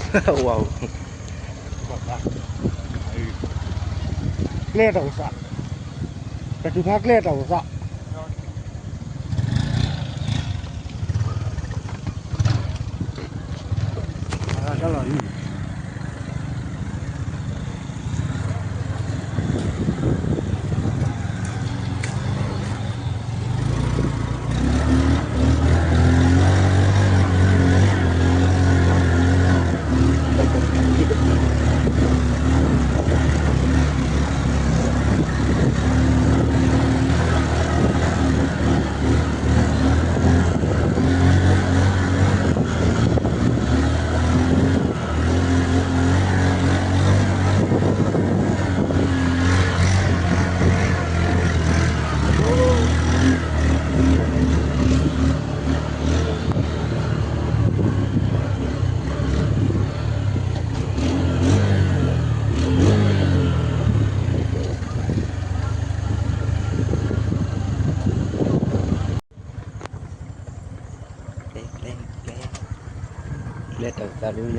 ဝါ ကျဲတၢ်အိၣ်သး, တၢ်ထုကဖၣ်ကျဲတၢ်အိၣ်သး. ကျဲတၢ်အိၣ်သးဒ် ညီထီၣ်ပာ်ကီဒီး ပယီၤဟ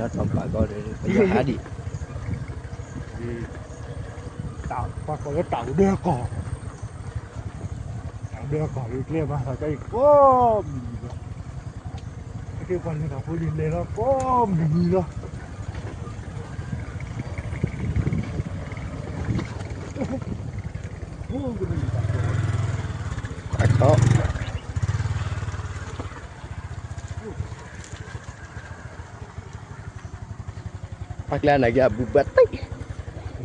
းဒံး, ပှၤကိးလၢတၢ်အိၣ်ဒၢကီၢ်, တၢ်အိၣ်ဒၢကီၢ်ဒီး ကျဲမၤသးဒ်အံၤကိးမုၢ်နံၤလီၤ. အဃိပှၤလၢတၢ်ဖိန့ၣ်လဲၤလီၤကိးမုၢ်နံၤလီၤ. ပှၤကျဲနာ်က့အဘူးဘၣ်တံၢ်, က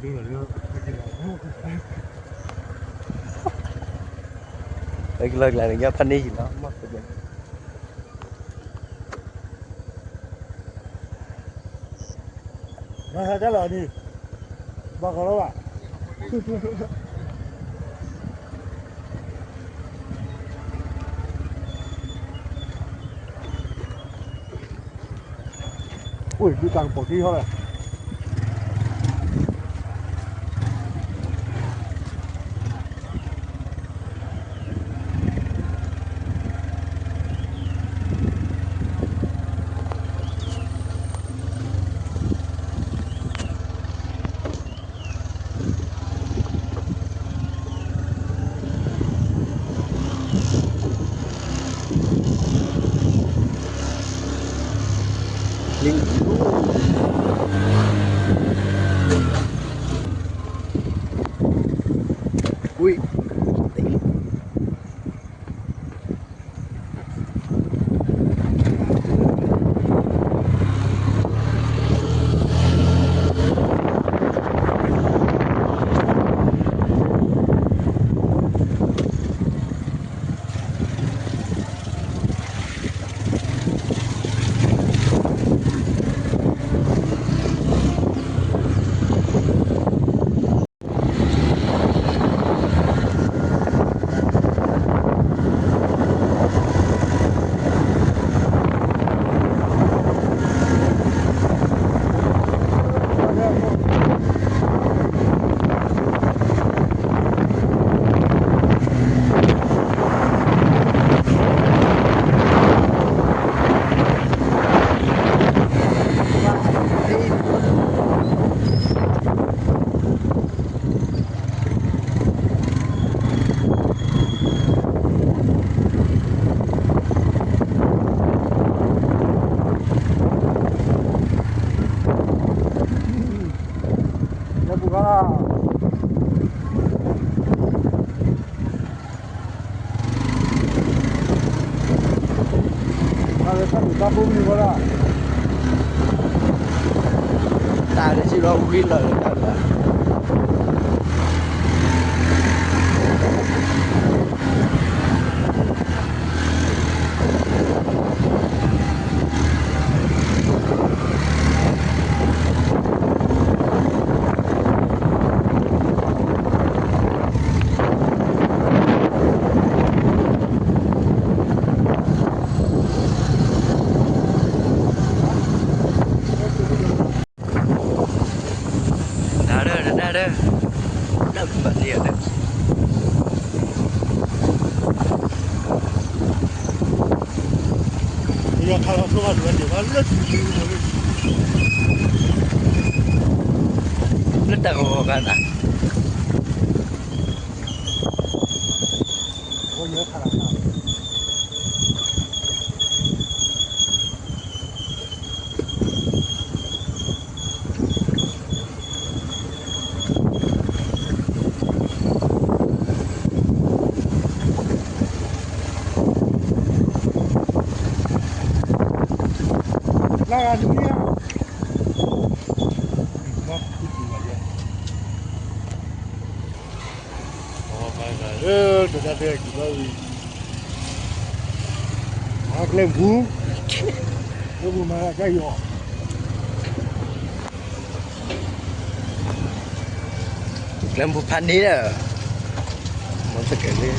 လီၤကျဲန့ၣ် ညါဖးန့ၢ်ယံၤလီၤ မ့ၢ် မၤသးတၢ်လီၤန့ၣ်, ဘၣ်ကီလီၤဘၣ်. အိၣ်ဒုးတၢ်ကပီၤက့ၤဟီလဲၣ်. တၢ်ကစံးလီၤဝံၤလီၤလၢတၢ်လၢ နၤဒၢနၤဒၢ, လၢဘၣ်န့ၣ်ယၤဒၢ, ယွၤခးလီၤကျိဖးဒိၣ်ဝဲန့ၣ် လၢထူၣ်လံမ့ၢ်လၢ လၢတၢ်ဂီၤဂီၤဂၤနၤ လၢဂၤတမံၤဧါ လၢတၢ်တဲကံၤဘၣ်ဝံၤ မၤကျဲမူ ကျဲမူမၤတၢ်ယီၤ ကျဲမူဖးန့ၣ်ဒီး မ့ၢ်သကဲးလံ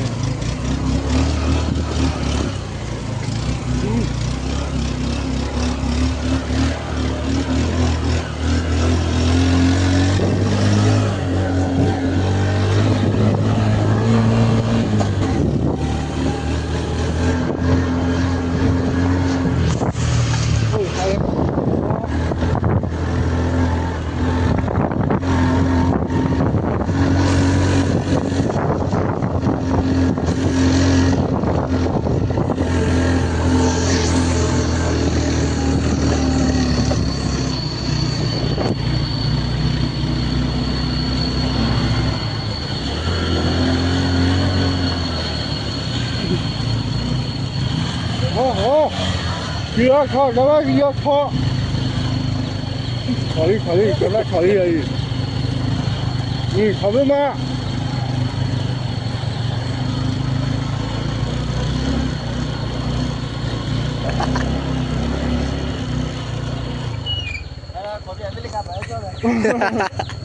ဟီၣ်ဟီၣ် ကံၤလီၤထီၣ် ကဘၣ်ကံၤလီၤထီၣ် ထီၣ်လံ ထီၣ်လံ ကဘၣ်ထီၣ်လံအံၤ အံၤ ထီၣ်မ့ၢ်မး ခီပီ